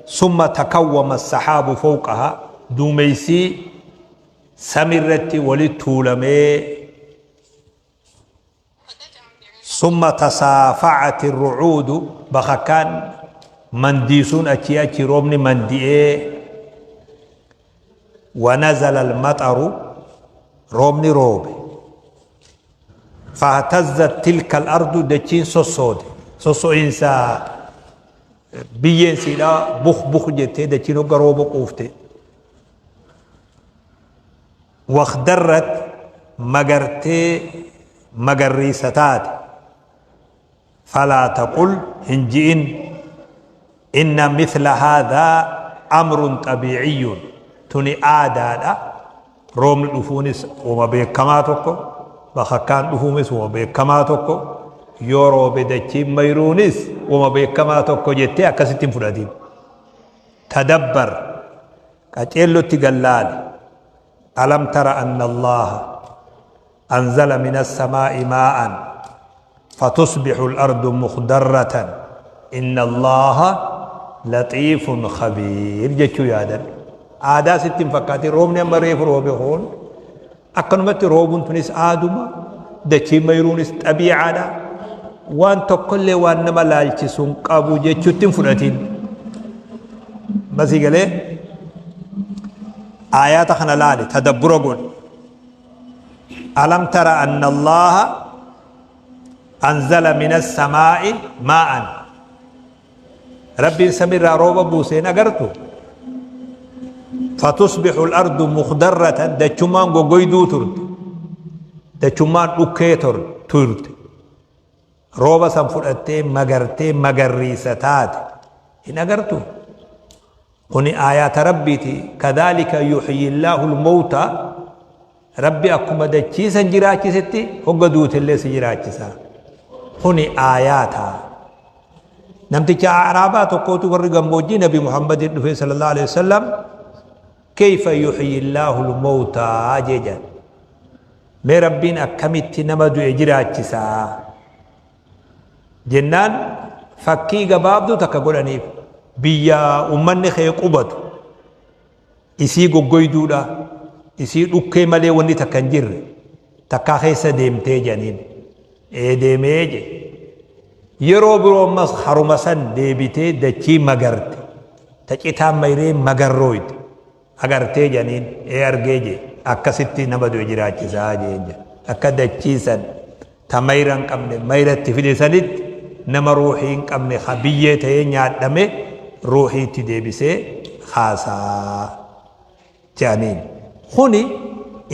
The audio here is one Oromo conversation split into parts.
Summa takawwama as-sahaabu fawqahaa duumeysi samirratti walitti tuulamee Summa tasaafa'ati ru'uudu bakakkaan mandiisuun achii achi roobni mandi'ee wa nazala almaxaru roobni roobe fahtazzat tilka al-ardu dachiin sossoote sosso'iinsa biyyeen siidhaa buk buk jettee dachiin hogga rooba quufte Wakhdarrat magartee magarriisa taate. Falaa taqul hin ji'in inna mithla haadhaa amrun xabiiciyyun tuni aadaadha roobni dhufuunis wama beekamaa tokko bakakkaan dhufuunis wama beekamaa tokko yoo roobe dachiin mayruunis wama beekamaa tokko jettee akkasitti hin fudhatin. Tadabbar Qaceellotti gad laali. Alam tara anna Allaaha anzala mina assamaa'i maa'an fatusbihu al-ardu mukhdarratan inna Allaaha laxiifun khabiir jechuu yaadadhu. Aadaa sitti hin fakkaatin roobni amma reefu roobe kun akkanumatti roobuun tunis aaduma dachiin mayruunis xabiicaadha waan tokkollee waan nama laalchisu hin qabu jechuutti hin fudhatin. Masii galee aayaata kana laali tadabbura godhi. Alam tara anna Allaha anzala mina samaa'i maa'an Rabbiin samiirraa rooba buuse hin agartu? Fatusbihu al-ardu mukhdarratan dachummaan goggoyduu turte. Dachummaan dhukkee turte. Rooba san fudhattee magartee magarriisa taate. Hin agartu? Kuni aayaata Rabbiiti. Kadhaalika yuhyi Allaahu al-mawta. Rabbi akkuma dachii san jiraachisetti hogga duutellee si jiraachisa. Kuni aayaata. Namticha A'raabaa tokkootu warri gammoojjii Nabi Muhammadin dhufee sallallahu alaihi wasallam kayfa yuhyi Allaahu al-mawta jee jedhan. Mee Rabbiin akkamitti nama du'e jiraachisa? Jennaan fakkii gabaabduu takka godhaniif biyya ummanni kee qubatu isii goggoyduudha isii dhukkee malee wanni takka hin jirre takkaa keessa deemtee jedhaniin ee deemee jedhe yeroo biroo ammas haruma san deebitee dachii magarte ta citaan mayree magarrooyte Agartee jedhaniin ee argee jee akkasitti nama du'e jiraachisaa jeen jedhe akka dachii san ta mayra hin qabne mayra itti fide sanitti nama ruuhii hin qabne ka biyyee ta'ee nyaadhame ruuhii itti deebisee kaasaa jedhaniin kuni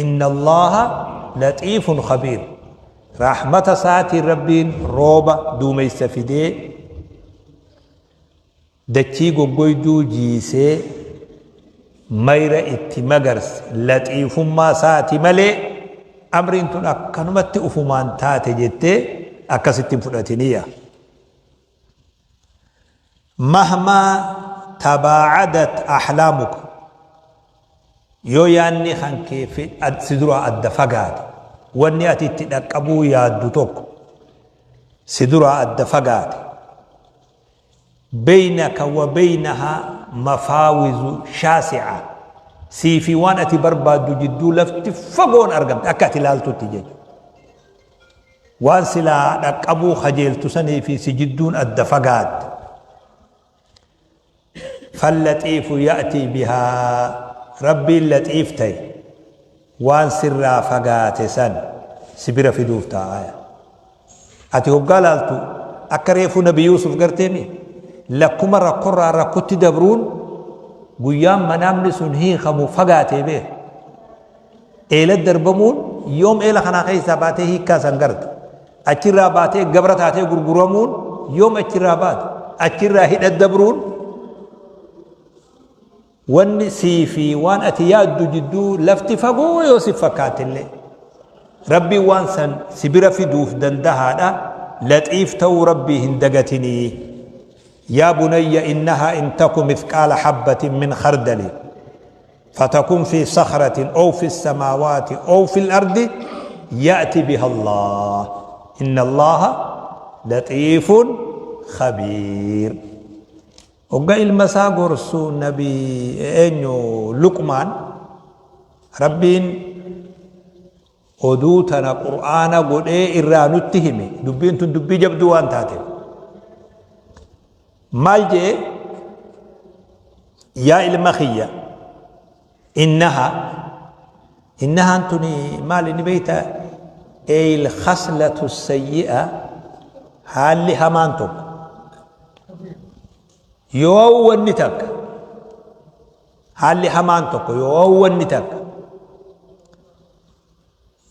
inna allaha laxiifun khabiir rahmata isaatiin rabbiin rooba duumeysa fidee Dachii goggoyduu jiisee mayra itti magarse laxiifummaa saati malee amriin tun akkanumatti ufumaan taate jettee akkasitti hin fudhatiniya. Mahmaa tabaacadat ahlaamuka yoo yaanni kan kee si duraa adda fagaate wanni ati itti dhaqqabuu yaaddu tokko si duraa adda fagaate Beynaka wa beynahaa mafaawizu shaasi'a sii fi waan ati barbaaddu jidduu lafti fagoon argamte akka ati laaltutti jechuudha. Waan silaa dhaqqabuu kajeeltu sanii fi si jidduun adda fagaatte. Fallaxiifu ya'tii bihaa Rabbiin laxiif ta'e waan sirraa fagaate san si bira fiduuf taa'aya. Ati hoggaa laaltu akka reefuu nabi Yuusuf garteemi lakkuma rakkorraa rakkotti dabruun guyyaan manaamni sun hiikamu fagaatee beeka. Eela darbamuun yoom eela kanaa keessaa baatee hiikkaa san garta. Achirraa baatee gabra taatee gurguramuun yoom achirraa baate. Achirraa hidha dabruun Wanni sii fi waan ati yaaddu jidduu lafti fagoo yoo si fakkaattillee Rabbiin waan san si bira fiduuf dandahaadha laxiif ta'uu Rabbii hin dagatinii yaa bunayya innahaa in taku mithqaala habbatin min khardali fatakun fi sakhratin ow fi samaawaati ow fi lardi ya'ti biha Allah inna Allaha laxiifun khabiir. Hogga ilma isaa gorsu nabi eenyu Luqmaan, Rabbiin oduu tana Qur'aana godhee irraa nutti hime. Dubbiin tun dubbii jabduu waan taateef. Maal jee? Yaa ilma kiyya, innaha, innahaan tuni maal inni beeyta? Eyl khaslatu sayyi'a, haalli hamaan tokko yoo wanni takka, haalli hamaan tokko yoo wanni takka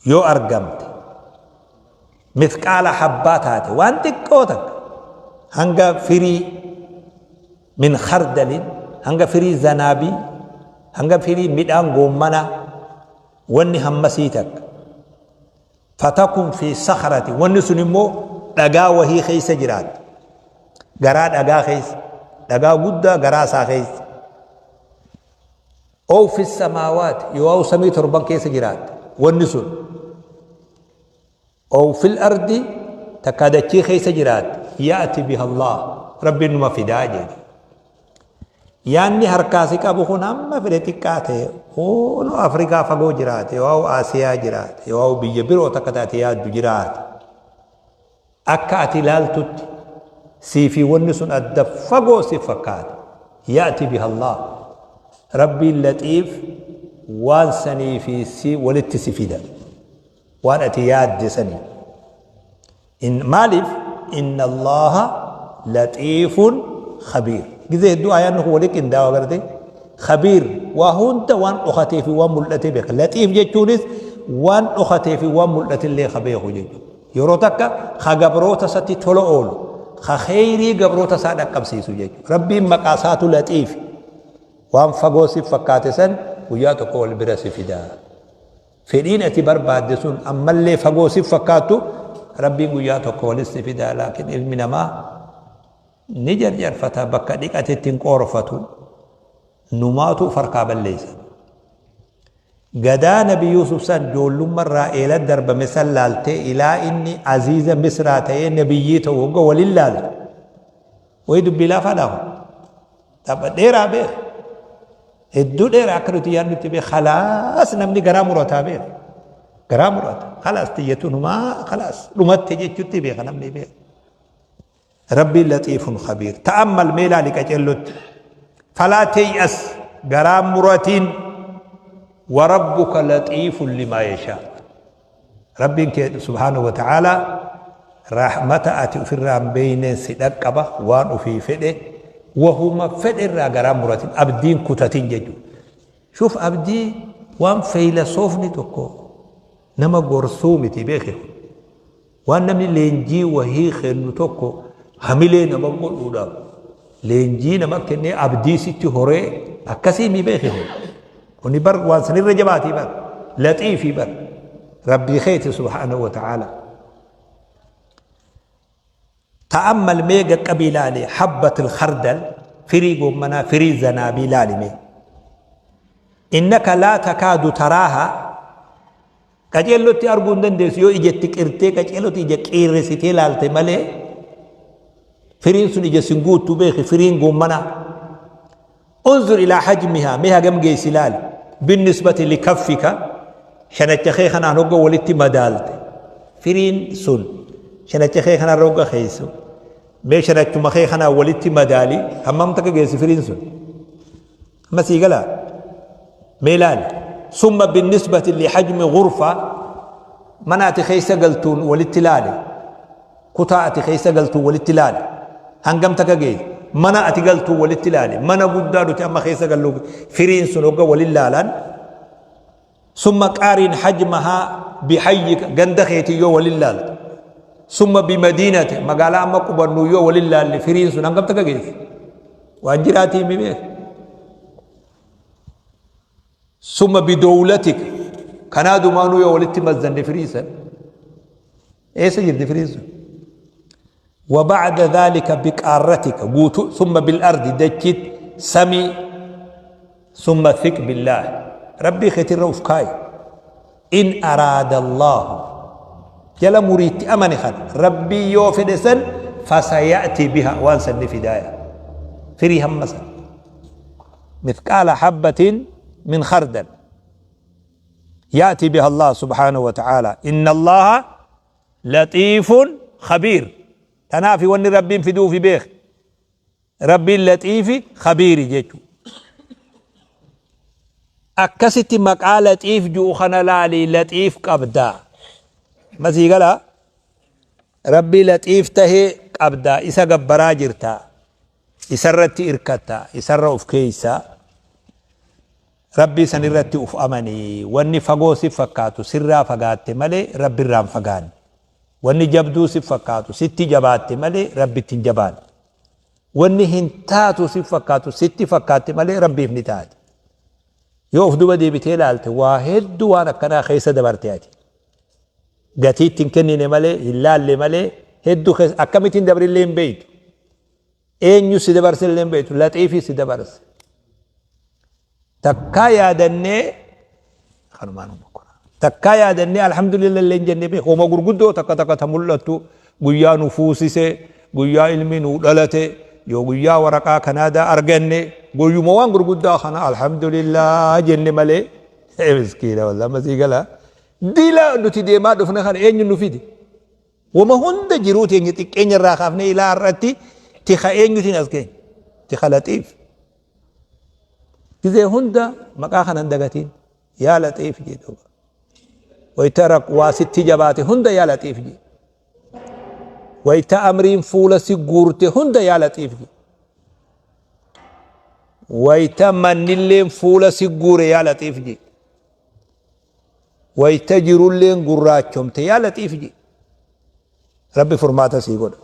yoo argamte, mithqaala habbaa taate, waan xiqqoo takka, hanga firii min khardalin, hanga firii zanaabii, hanga firii midhaan goommanaa, wanni hammasii takka, fatakun fi sakhrati, wanni sun immoo dhagaa wahii keessa jiraatte, garaa dhagaa keessa, dhagaa guddaa garaa isaa keessa, ow fi samaawaati, yoo samii torban keessa jiraatte wanni sun, ow fil ardi, takkaa dachii keessa jiraatte, ya'ti biha Allah, Rabbiin numa fidaa jedhe. Yaanni harkaa si qabu kun hamma fedhe xiqqaa ta'e, hoonoo Afrikaa fagoo jiraate, yoo Asiyaa jiraate, yoo biyya biroo takka taate yaaddu jiraate, akka ati ilaaltutti sii fi wanni sun adda fagoo si fakkaata. Ya'ti biha Allah, Rabbiin laxiif waan sanii fi si walitti si fida, waan ati yaadde sanii. In maaliif? Inna Allaha laxiifun khabiir. Gizee hedduu aayaanni kun walitti qindaawa garte. Khabiir waa hunda, waan dhokatee fi waan mul'ate beeka. Laxiif jechuunis waan dhokatee fi waan mul'ate illee ka beeku jechuudha. Yeroo takka ka gabroota isatti tola oolu, ka kheyrii gabroota isaa dhaqqabsiisu jechuudha. Rabbiin maqaa isaatu laxiif. Waan fagoo si fakkaate san guyyaa tokko wal bira si fidaa. Fedhiin ati barbaadde sun ammallee fagoo si fakkaattu, Rabbiin guyyaa tokko walis si fidaa. Laakiin ilmi namaa ni jarjarfata, bakka dhiqatetti hin qoorfatu, numaatu uf harkaa balleessa. Gadaa Nabi Yuusuf san ijoollummarraa eela darbame san laaltee ilaa inni aziiza Misraa ta'ee nabiyyii ta'u hogga walin laaltu, wayi dubbii laafaadhaa kun tapha dheeraa beeka. Hedduu dheeraa akka nuti yaadnutti beeka. Khalaas, namni garaa murataa beeka. Garaa murata. Khalaas, tiyyatunumaa khalaas dhumatte jechutti beeka namni beeka. Rabbiin laxiifun khabiir. Ta'ammal, mee ilaali qacellotti. Falaa teey'as, garaa muratiin, warabbuka laxiifun limaa yashaa. Rabbiin kee subhaanahu wa ta'aalaa rahmata ati ofirraa hin beeyneen si dhaqqaba waan ofii fedhe. Wahuma fedhe irraa garaa muratin, abdiin kutatin jechuudha. Shuuf, abdii waan feeylasoofni tokko nama gorsuu miti beeke. Waan namni leenjii wahii kennu tokko hamilee nama godhuudhaaf leenjii nama kennee abdii sitti horee akkasii mi beeke kun. Kuni bar waan sanirra jabaatii bar laxiifii bar Rabbii keeti subhaanahu wa ta'aala. Ta'ammal, mee gaqqabii ilaali, habbatil khardal, firii goommanaa, firii zanaabii ilaali mee. Innaka laa takaadu taraaha, qaceellotti arguu hin dandeessu yoo ija itti qirtee qaceellotti ija qiirresitee laalte malee, firiin sun ija sin guuttu beeki, firiin goommanaa. Unzur ilaa hajmihaa, mee hagam geessi ilaali. Binnisbati likaffika, shanacha kee kanaan hogga walitti madaalte, firiin sun shanacha kee kanaan hogga keessa, mee shanachuma kee kanaan walitti madaali, hammam takka geessi firiin sun? Amma sii galaa? Mee ilaali. Summa binnisbati lihajmi ghurfa, mana ati keessa galtuun walitti ilaali. Kutaa ati keessa galtuun walitti ilaali. Hangam takka geessi? Mana ati galtuun walitti ilaali. Mana guddaa nuti amma keessa gallu firiin sun hogga waliin laalan. Summa qaariin hajmahaa bihayyika, ganda keetii yoo waliin laalte. Summa bimadiinati, magaalaa amma qubannu yoo waliin laalle, firiin sun hangam takka geessi? Waan jiraatii himi beek. Summa bidowlatika, kanaa dumaanuu yoo walitti mazzanne, firii san eessa jirti firiin sun? وبعد ذلك بقارتك قوتو، ثم بالأرض دجت سمي. ثم ثق بالله، ربي ختر كاي، إن أراد الله، جل مريت أمن خد ربي يوفد سن، فسيأتي بها، وان سن فداية. Firii hamma san. Mithqaala habbatin min khardal. Ya'tii biha Allah subhaanahu wa ta'ala. Inna Allaha laxiifun khabiir. Tanaafi wanni Rabbiin fiduufi beek. Rabbiin laxiifi khabiiri jechu. Akkasitti maqaa laxiif ju'u kana laali laxiif qabda. Masii galaa? Rabbii laxiif tahe qabda isa gabbaraa jirta. Isarratti irkatta isarra uf keeysa. Rabbii sanirratti uf amani. Wanni fagoo si fakkaatu sirraa fagaatte malee Rabbirraa hin fagaanne. Wanni jabduu si fakkaatu sitti jabaatte malee Rabbitti hin jabaanne. Wanni hin taatu si fakkaatu sitti fakkaatte malee Rabbiif ni taati. Yoo of duba deebitee ilaalte waa hedduu waan akkanaa keessa dabarte ati. Gatii itti hin kennine malee hin laalle malee hedduu keessa akkamittiin dabrillee hin beektu. Eenyu si dabarse illee hin beektu. Laxiifii si dabarse. Takkaa yaadannee kanumaan uuma Takkaa yaadannee alhamdulillah illee hin jennee beeku. Homa gurguddoo takka takka ta mul'attu guyyaa nu fuusise, guyyaa ilmi nu dhalate, yoo guyyaa waraqaa Kanaadaa arganne guyyuma waan gurguddaa kana alhamdulillah jenne malee miskiina wallah masii gala. Dila nuti deemaa dhufne kana eenyu nu fide? Wama hunda jiruu teenya xiqqeenya irraa kaafnee ilaa har'atti tika eenyutiin as geenye? Tika laxiif. Gizee hunda maqaa kana hin dagatiin. Yaa laxiif jee duuba. Wayita waa sitti jabaate hunda yaa laxiif jee. Wayita amriin fuula si guurte hunda yaa laxiif jee. Wayita mannilleen fuula si guure yaa laxiif jee. Wayta jirulleen gurraachomte yaa laxiif jedhi. Rabbi furmaata sii godha.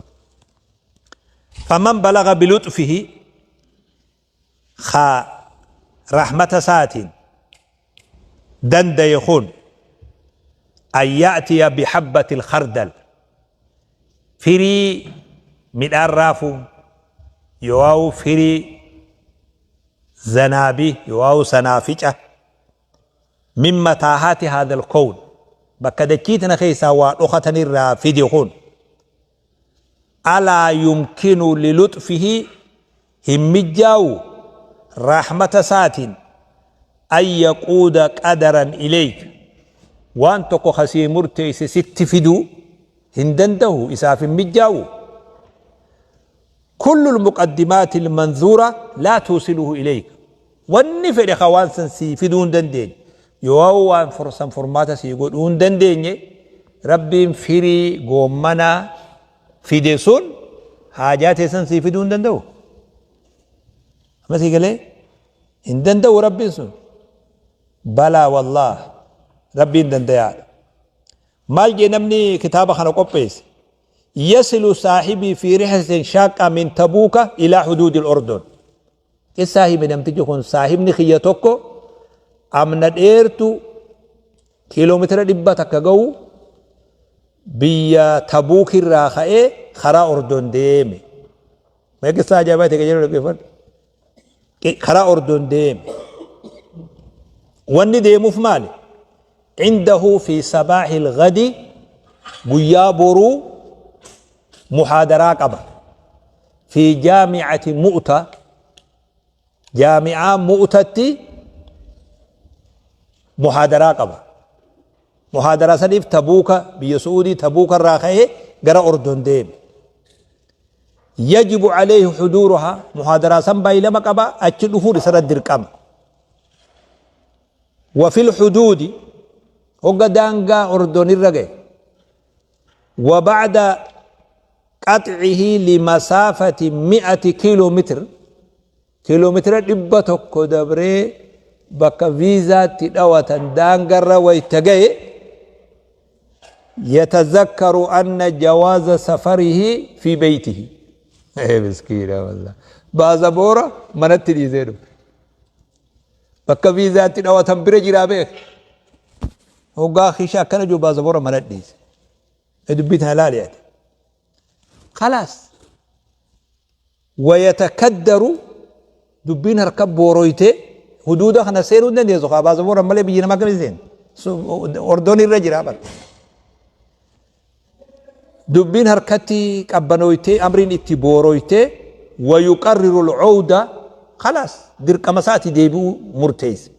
Faman balaga biluxfihi ka rahmata isaatiin dandaye kun an ya'tiya bihabbatil khardal firii midhaan raafuu yookaan firii zanaabii yookaan sanaafica min mataahaati haadhal kown bakka dachii tana keessaa waa dhokatan irraa fide kun alaa yumkinu liluxfihi hin mijjaawu rahmata isaatiin an yaquuda qadaran ileyk waan tokko kasii murteeyse sitti fiduu hin dandahu isaaf hin mijjaawu Kullu lmuqaddimaati lmanzuura laa tuusiluhu ileyk Wanni fedhe ka waan san sii fiduu hin dandeenye yoo waan san furmaata sii godhuu hin dandeenye Rabbiin firii goommanaa fide sun haajaa tee san sii fiduu hin danda'u. Amma sii galee hin danda'u Rabbiin sun. Balaa wallaah Rabbiin dandayaadha. Maal jee namni kitaaba kana qopheesse? Yasilu saahibii fi rihlatin shaaqqa min Tabuuka ilaa huduudil Ordon. Qissaa hime namtichi kun saahibni kiyya tokko amna dheertu kiiloomeetira 100 ga'u biyya Tabuuk irraa ka'ee karaa Ordon deeme. Mee qissaa ajaa'ibaa ta'e jedhu dhaggeeffadhu. Karaa Ordon deeme. Wanni deemuuf maali? Indahu fi sabaahil gadi guyyaa boruu muhaadaraa qaba. Fi jaami'ati Mu'ta jaami'aa Mu'tatti muhaadaraa qaba. Muhaadaraa saniif Tabuuka biyya Su'uudii Tabuuka irraa ka'ee gara Ordon deeme. Yajibu alayhi huduuruhaa muhaadaraa san baay'ilama qaba achi dhufuun isarra dirqama. Wafil huduudi hogga daangaa Ordon irra gahe wa ba'da qaxcihi limasaafati mi'ati kiiloomeetira kiiloomeetira 100 dabree bakka viizaatti dhawatan daangarra wayta gahe yatazakkaru anna jawaaza safarihi fi beeytihi. Miskiina wallah baasaboora manatti dhiisee dhufe. Bakka viizaatti dhawatan bira jiraa beek. Hoggaa kisha akkana jiru baasaboora mana dhiise. Dubbii tana laali ati. Khalaas. Wayatakaddaru dubbiin harka booroyte huduuda kana seenuu hin dandeessu kaa baasaboora malee biyyi nama akkamii seenu. Ordoon irra jiraa bara. Dubbiin harkatti qabbanooytee amriin itti booroytee Wayuqarriru al'uuda khalaas, dirqama isaati deebi'uu murteesse.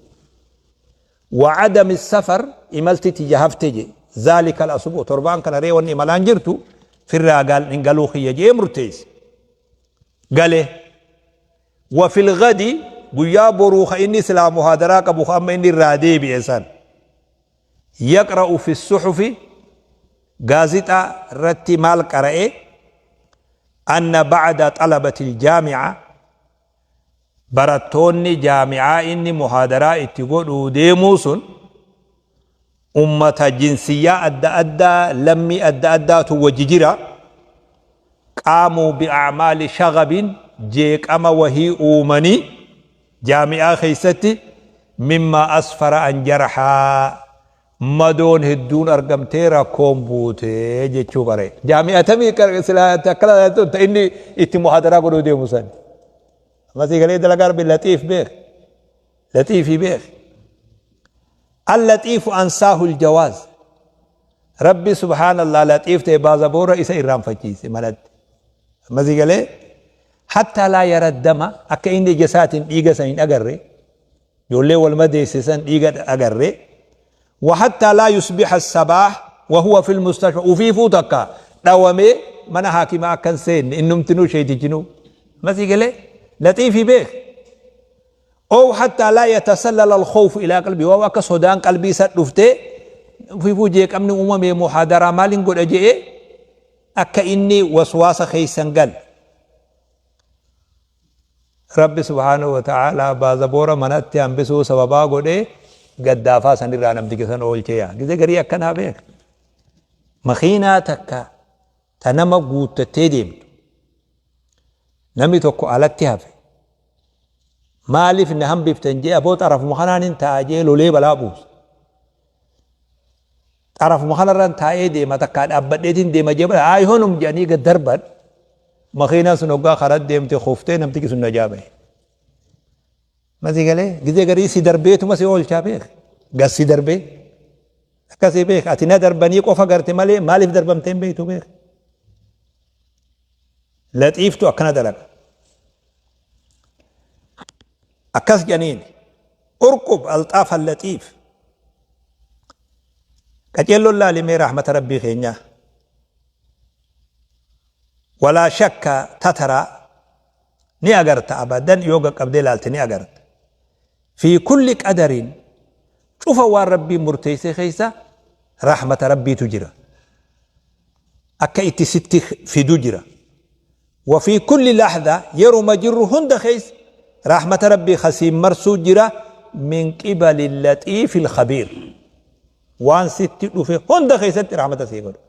Wa'adami safar, imalti tiyya hafte je, zaalika al-asbuu, torbaan kana ree wanni imalaan jirtu firraa hin galuu kiyya je'ee murteesse. Gale. Wa fil gadi, guyyaa boruu ka inni silaa muhaadaraa qabu ka amma inni irraa deebi'e san, yaqra'u fi suhufi, gaazixaa irratti maal qara'e? Anna ba'da xalabati aljaami'a, barattoonni jaami'aa inni muhaadaraa itti godhuu deemuu sun ummata jinsiyyaa adda addaa, lammii adda addaatu wajji jira, qaamuu bi'acmaali shagabin, jeeqama wahii uumanii jaami'aa keessatti, mimmaa asfara an jarhaa, madoon hedduun argamtee rakkoon buute jechuu qara'e. Jaami'a tamii silaa akkana ta inni itti muhaadaraa godhuu deemu san. Amma sii galee dalagaa Rabbi laxiif beek. Laxiifii beek. Al-laxiifu ansaahul jawaaz. Rabbi subhaanallah laxiif ta'e baazaboora isa irraanfachiise manatti. Amma sii galee hattaa laa yara dama, akka inni ija isaatiin dhiiga san hin agarre, ijoollee wal madeesse san dhiiga agarre, wa hattaa laa yusbiha sabaah wa huwa fil mustashfa, ufiifuu takka dhawamee mana haakimaa akka hin seenne innumtinuu sheeytichinuu. Amma sii galee laxiifii beek. Ow hattaa laa yatasallala alkhawfu ilaa qalbii, waa akka sodaan qalbii isa dhuftee ufiifuu jeeqamni uumamee muhaadaraa maalin godha je'ee akka inni waswaasa keessa hin galle. Rabbi subhaanahu wa ta'aalaa baazaboora manatti hambisuu sababaa godhee gaddaafaa sanirraa namticha san oolchee yaa. Gizee garii akkanaa beeka. Makiinaa takka ta nama guuttattee deemtu. Namni tokko alatti hafe. Maaliif na hambiftan jee, aboo xarafuma kanaan hin taa'a jee lolee balaa buusa. Xarafuma kanarraan taa'ee deema, takkaa dhaabbadheetiin deema jee balaa aayihonum jedhanii gad darban. Makiinaan sun hoggaa karaa deemte kuftee namtichi sun najaa bahe. Masii galee gizee garii si darbeetuma si oolchaa beek. Gas si darbee. Akkasii beek, ati na darbanii qofa garte malee maaliif darbamtee hin beektu beek. Laxiiftu akkana dalaga. Akkas jedhaniin urqub alxaaf allaxiif. Qaceelloon laalimee rahmata rabbii keenyaa. Walaa shakka tataraa ni agarta, abadan yoo qaqqabdee laalte ni agarta. Fi kulli qadarin, cufa waan rabbiin murteessee keessa rahmata rabbiitu jira. Akka itti sitti fidu jira. Wa fi kulli lahza, yeruma jirru hunda keessa rahmata rabbii kasiin marsuu jira, min qibali laxiifil khabiir. Waan sitti dhufe hunda keessatti rahmata sii godha.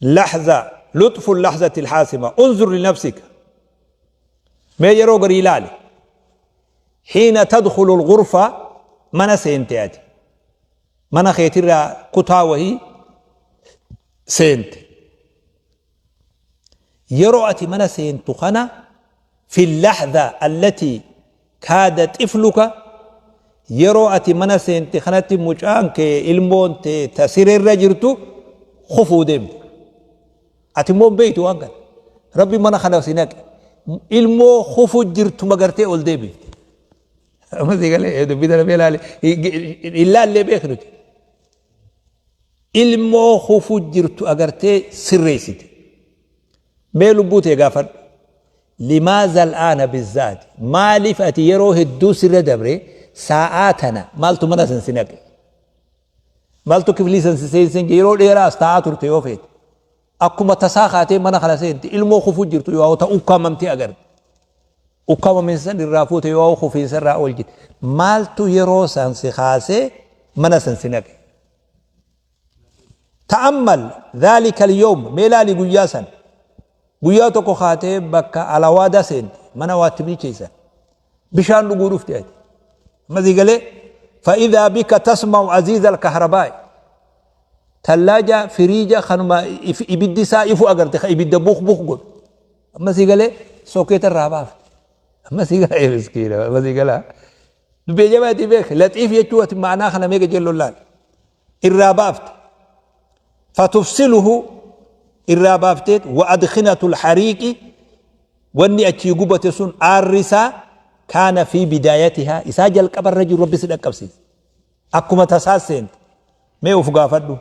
Lahza lutfu lahzati alhaasima, unzur linafsika, mee yeroo garii ilaali, hiina tadkhulu alghurfa, mana seente, ati mana keetirraa kutaa wahii seente, yeroo ati mana seentu kana, fi lahza allatii kaada xifluka, yeroo ati mana seente kanatti mucaan kee, ilmoon tee ta sireerra jirtu kufuu deemte. Ati immoo hin beektu waan kana. Rabbi mana kana si naqe. Ilmoo kufuu jirtu magartee ol deebifte. Amma si galee dubbii tana mee ilaali. Hin laallee beek nuti. Ilmoo kufuu jirtu agartee sirreessite. Mee lubbuu tee gaafadhu. Limaaza al'aana bizzaati? Maaliif ati yeroo hedduu sirra dabre saa'aa tana maaltu mana san si naqe? Maaltu kiflii san si seensen yeroo dheeraa as taa'aa turte yoo feete? Akkuma tasaa kaatee mana kana seente, ilmoo kufuu jirtu yoo ta ukkaamamtee agarte. Ukkaamaminsa san irraa fuute yoo kufiinsa irraa oolchite. Maaltu yeroo san si kaasee mana san si naqe? Ta'ammal dhaalika al-yawm, mee laali guyyaa san. Guyyaa tokko kaatee bakka alawaadaa seente, mana waatti bilcheessan. Bishaan dhuguu dhufte ati. Amma sii galee, fa'idhaa bika tasma'u aziiza al-kahrabaa'i. Tallaaja firiija kanuma ibiddi isaa ifu agarte, ka ibidda buk buk godhu. Amma sii galee sokeeta irraa baafte. Amma sii galee miskiina, amma sii galaa. Dubbii jabaatii beek, laxiif jechuu ati ma'anaa kana meeqa jelloon laal. Irraa baafte. Fatufsiluhu, Irraa baafteet wa adkhinatul hariiqi wanni achii gubate sun aarri isaa kaana fi bidaayatihaa isaa jalqabarra jiru Rabbi si dhaqqabsiise. Akkuma tasaa seente. Mee uf gaafadhu.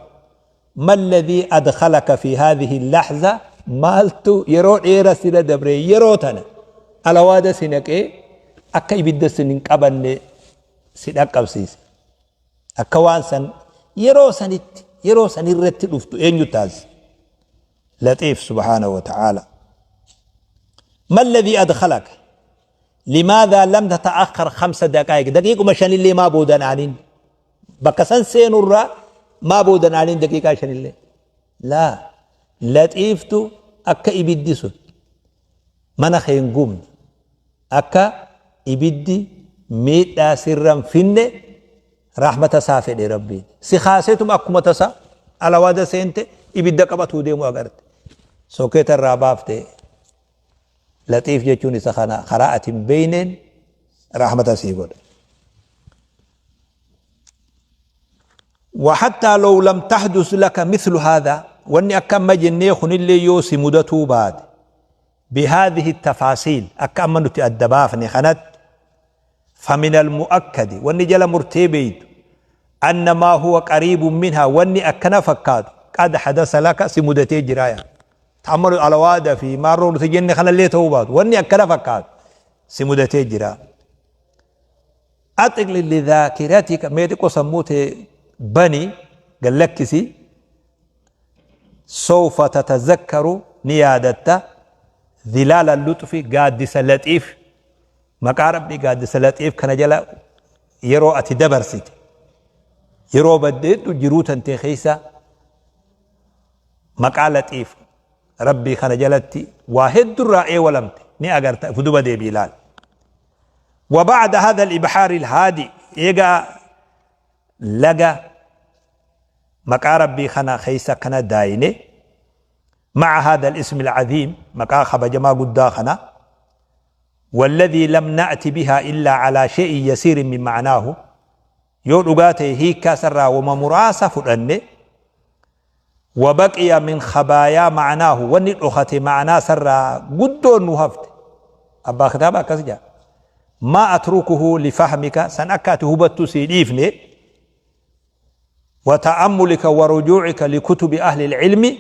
Ma alladhii adkhalaka fi haadhihi lahza maaltu yeroo dheera sira dabre yeroo tana alawaada si naqee akka ibidda sin hin qabanne si dhaqqabsiise. Akka waan san yeroo sanitti yeroo sanirratti dhuftu eenyu taasise? Laxiif subhaanahu wa ta'aala. Ma alladhii adkhalaka? Limaadhaa lam tata'akhkhar khamsa daqaa'iq? Daqiiquma shanillee maa boodan aanin? Bakka san seenurraa maa boodan aanin daqiiqaa shanillee? Laa laxiiftu akka ibiddi sun mana kee hin gubne akka ibiddi miidhaa sirra hin finne rahmata isaa fedhe Rabbiin. Si kaaseetuma akkuma tasa alawaada seente ibidda qabatuu deemu agarte. Sokeeta irraa baafte laxiif jechuun isa kana karaa ati hin beeyneen rahmata sii godha. وحتى لو لم تحدث لك مثل هذا واني أكا أما جنيه خنلي يوسي مدتو بعد بهذه التفاصيل أكا أما نتي أدبافني خنت فمن المؤكد واني جل مرتبيد أن ما هو قريب منها واني أكنا فكاد قد حدث لك سمدتي جرايا تعمل على وادة في مارو نتجني خنا اللي توبات واني أكنا فكاد سمدتي جرا أطلق لذاكرتك mee xiqqoo sammuu tee bani gad lakkisi sawfa tatazakkaru ni yaadatta zilaala luxfi gaaddisa laxiif maqaa rabbii gaaddisa laxiif kana jala yeroo ati dabarsite yeroo baddeedhu jiruu tantee keessa maqaa laxiif rabbii kana jalatti waa heddurraa eewalamte ni agarta if duba deebii ilaali وبعد هذا الإبحار الهادي إيجا لقى مقا ربي خنا خيسا كنا دايني مع هذا الاسم العظيم مقا خبجما قدا خنا والذي لم نأتي بها إلا على شيء يسير من معناه yoo dhugaa ta'e hiikkaa isarraa wama muraasa fudhanne wabaqiya min khabaayaa ma'anaahu wanni dhokate ma'anaa isarraa guddoon nu hafte abbaa kitaaba akkas jedha maa atrukuhu lifahmika san akka ati hubattu sii dhiifne وتأملك ورجوعك لكتب أهل العلم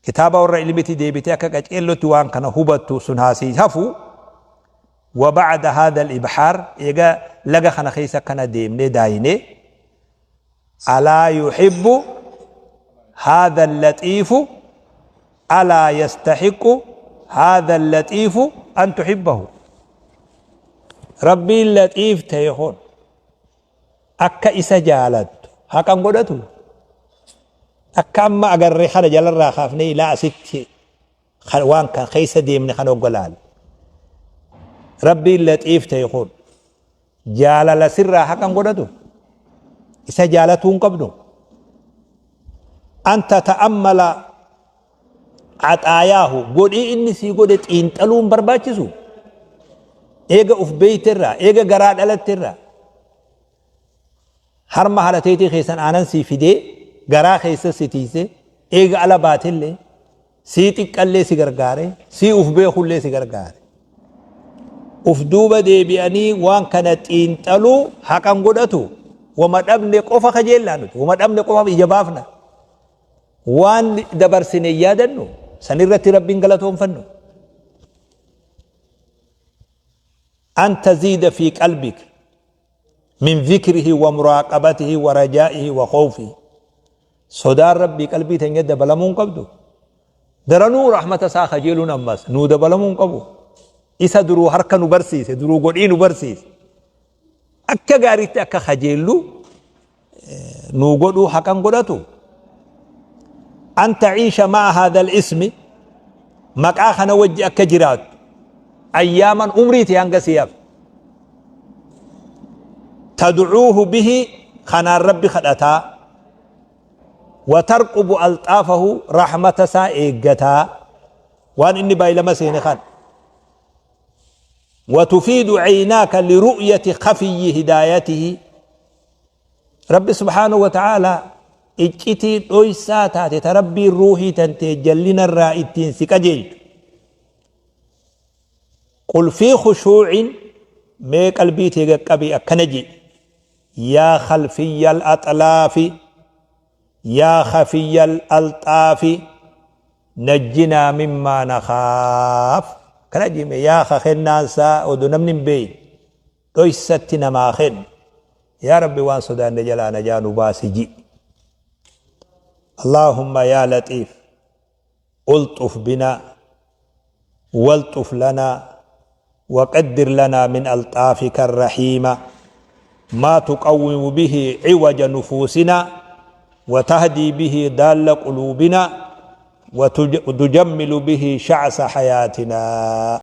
kitaaba warra ilmiti deebitee akka qaceellotti waan kana hubattu sun haa sii hafu وبعد هذا الإبحار eega laga kana keessa akkana deemnee daayinee ألا يحب هذا اللطيف ألا يستحق هذا اللطيف أن تحبه ربي اللطيف تيخون akka isa jaalattu haqan godhatu akka amma agarre kana jalarraa kaafnee ilaa asitti waan kan keessa deemne kan hogga laalu rabbiin laxiif ta'e kun jaalala sirraa haqan godhatu isa jaalatuu hin qabdu an tata'ammala Axaayaahu godhii inni sii godhe xiinxaluu hin barbaachisu. Eega uf beeyterraa, eega garaa dhalatterraa harma haadha teetii keessan aanan sii fidee garaa keessa si tiisee eega ala baatellee sii xiqqallee si gargaare sii uf beekullee si gargaare. Uf duuba deebi'anii waan kana xiinxaluu haqan godhatu wama dhabne qofa kajeellaa nuti wama dhabne qofa ija baafna. Waan dabarsine hin yaadannu? Sanirratti Rabbiin galatoonfannu? An taziida fi qalbik min zikrihi wa muraaqabatihi wa rajaa'ihi wa khawfihi. Sodaan Rabbii qalbii teenya dabalamuu hin qabdu. Daranuu rahmata isaa kajeeluun ammas nuu dabalamuu hin qabu. Isa duruu harka nu barsiise, duruu godhii nu barsiise. Akka gaariitti akka kajeellu nuu godhuu haqan godhatu an taciisha ma'a haadha ismi maqaa kana wajji akka jiraattu ayyaaman umrii tee hanga sii hafe tadcuuhu bihi kanaan rabbi kadhataa watarqubu alxaafahu rahmata isaa eeggataa waan inni baay'ilama seene kana watufiidu caynaaka liru'yati khafiyyi hidaayatihi Rabbi subhaanahu wa ta'aalaa Iccitii dhoysaa taate ta Rabbiin ruuhii tantee jallinarraa ittiin si qajeelchu. Qulfii khushuu'in mee qalbii tee gaqqabii akkana je'i. Yaa khalfiyyal axlaafi yaa khafiyyal alxaafi najjinaa mimmaa nakhaaf. Akkana je'ime yaa ka kennaansaa odoo namni hin beeyne dhoysatti namaa kennu. Yaa Rabbi waan sodaanne jalaa najaa nu baasi ji'i. Allaahumma yaa laxiif ulxuf binaa walxuf lanaa waqaddir lanaa min alxaafika arrahiima maa tuqawwimu bihi ciwaja nufuusinaa watahdii bihi daalla quluubinaa watujammilu bihi shacsa hayaatinaa.